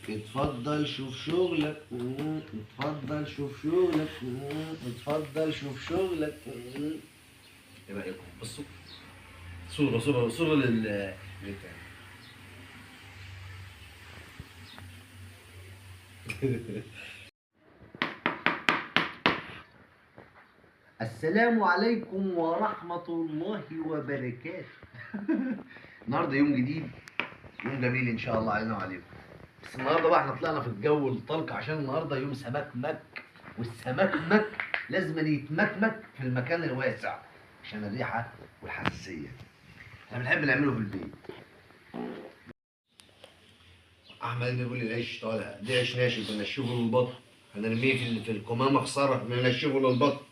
اتفضل شوف شغلك، اتفضل شوف شغلك، اتفضل شوف شغلك. ايه رايكم؟ بصوا صورة صورة صورة لل السلام عليكم ورحمة الله وبركاته. النهارده يوم جديد، يوم جميل ان شاء الله علينا وعليكم. بس النهارده بقى احنا طلعنا في الجو الطلق عشان النهارده يوم سمك مك، والسمك مك لازم يتمكمك في المكان الواسع عشان الريحة والحساسيه. احنا بنحب نعمله في البيت. احمد بيقول لي العيش طالع، ده عيش ناشف بنشفه للبط، هنرميه في القمامة خسارة، بنشفه للبط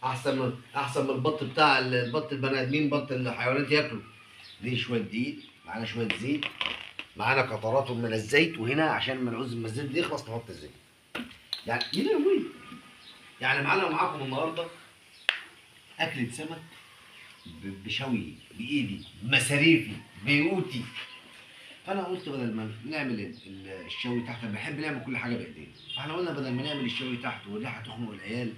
احسن من البط بتاع البط البني ادمين، بط الحيوانات ياكلوا. دي شوية دقيق، معانا شوية زيت، معانا قطرات من الزيت، وهنا عشان ما نعوز ما الزيت يخلص نحط الزيت. يعني يا لهوي، يعني معانا ومعاكم النهارده اكله سمك بشوي بايدي بمصاريفي بيوتي. فانا قلت بدل ما نعمل الشوي تحت، بحب نعمل كل حاجة بايدينا، فاحنا قلنا بدل ما نعمل الشوي تحت والريحه تخنق العيال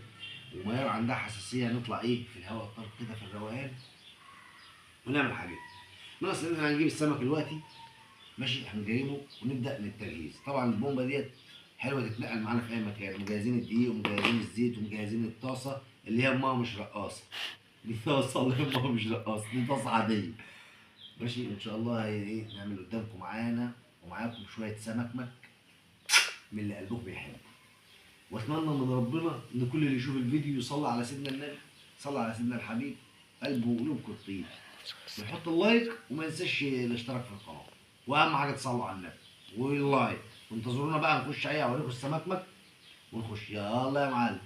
وميار عندها حساسية، نطلع ايه في الهواء الطلق كده في الروقان ونعمل حاجات. ناقص ان احنا هنجيب السمك دلوقتي، ماشي، هنجيبه ونبدا للتجهيز. طبعا البومبه ديت حلوة تتنقل معانا في اي مكان، مجهزين الدقيق ومجهزين الزيت ومجهزين الطاسه اللي هي امها مش رقاصه، دي طاسه اللي امها مش رقاصه، دي طاسه عادية. ماشي، ان شاء الله ايه نعمل قدامكم معانا ومعاكم شوية سمك مك من اللي قلبكم بيحبه. واتمنى من ربنا ان كل اللي يشوف الفيديو يصلي على سيدنا النبي، صلى على سيدنا الحبيب، قلبه وقلوبكم الطيب، ويحط ال like وما ينساش الاشتراك في القناة، واهم حاجة تصلوا على النبي وال like. وانتظرونا بقى نخش ايه اوريكم السمك مك ونخش. يلا يا معلم.